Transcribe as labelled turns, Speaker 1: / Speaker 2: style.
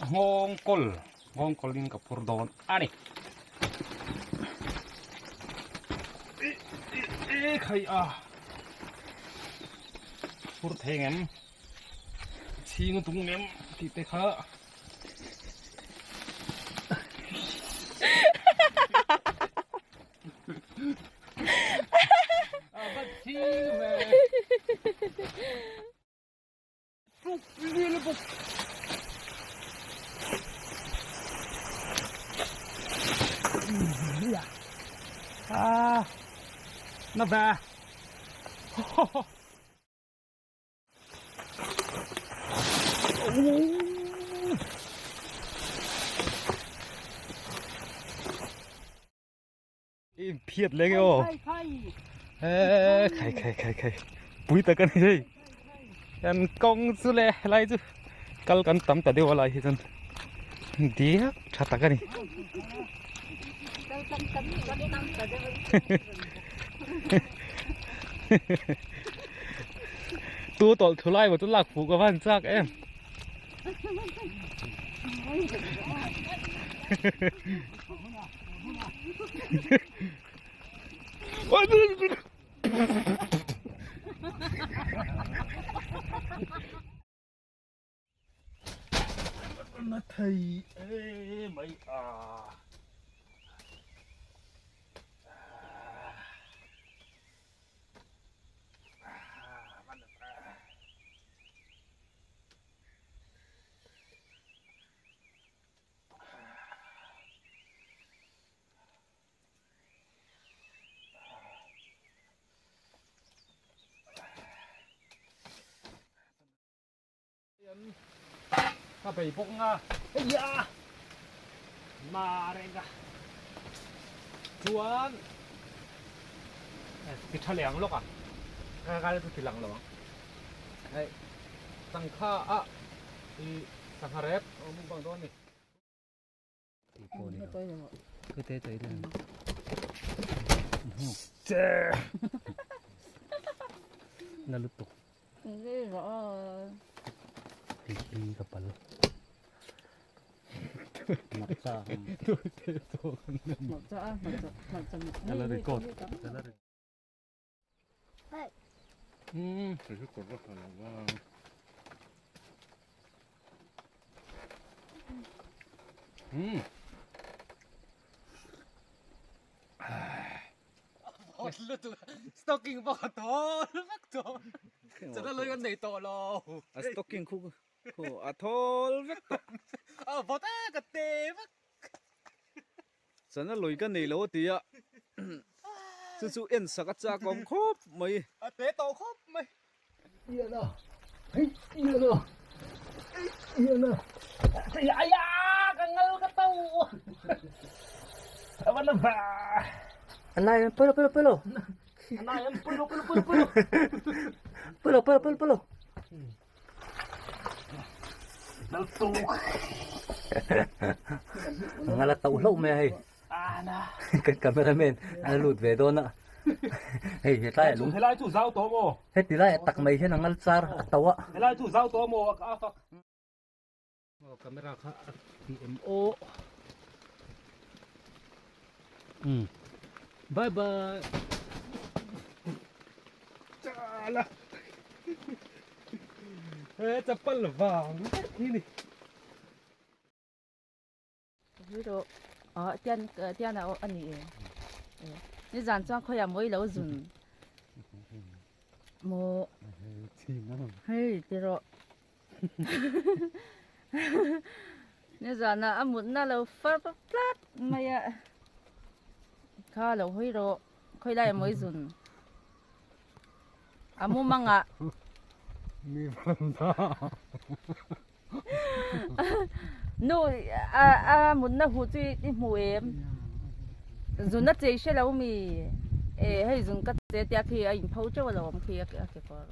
Speaker 1: Nghawngkawl nghawngkawl in ka phur dawn a ni. E khai a phur thei ngem chhing tung ngem tih te kha a va chhing ve. À, nó về. Phiat leh nge aw e khai khai khai khai pui tak a ni hei kan kawng chu leh helai chu kal kan tam ta deuh a lai hi chuan diak tha tak a ni tu tawlh thu lai maw chu lak fuh ka van chak em. Na thei e mai a. Ka bei bawk nga eia ma reng a chuan ti tha leh ang lawk a ka kal chu ti lang lo ang hei sangha a i sangha rep a awm bang dawn a ni. Na lutuk. Hi ka pal. Ala record. Ala record. Stocking pawh ka thawl vek tawh chana lawi kan nei tawh lo
Speaker 2: a stocking khu khu a thawl vek tawh
Speaker 1: a vawt a ka te vek
Speaker 2: Chana lawi ka nei lo a ti a, chu chu en sak a chak awm khawp mai.
Speaker 1: A te tawh khawp mai.
Speaker 3: Iana, hei iana, hei iana.
Speaker 1: Aya ka ngal ka tau. Awan na ba.
Speaker 3: Anai pelo pelo pelo.
Speaker 1: Anai pelo pelo pelo pelo.
Speaker 3: Pelo pelo pelo pelo. Nga la tauh hlauh mai a hei kan cameraman a la lut ve dawn a hei hetlai ah lung
Speaker 1: helai chu zau tawh maw
Speaker 3: heti lai ah tak mai hian a ngal char a tauh a
Speaker 1: helai chu zau tawh maw a fak camera kha a ti em aw um bye bye chala he chapal vang vek hi ni
Speaker 4: Hero ah tian tian a ani e nizan chuan khawiah mawi lo zun maw hei ti rawh nizan ah a mutna lo far tlat mai a kha lo hawi rawh khawi lai a mawi zun a mumangah Nu a mutna huh chu i hmu em? Zun a chei hre lo mi? E hei zun ka che tia khi a inpho teuh alawm khi a kekawr.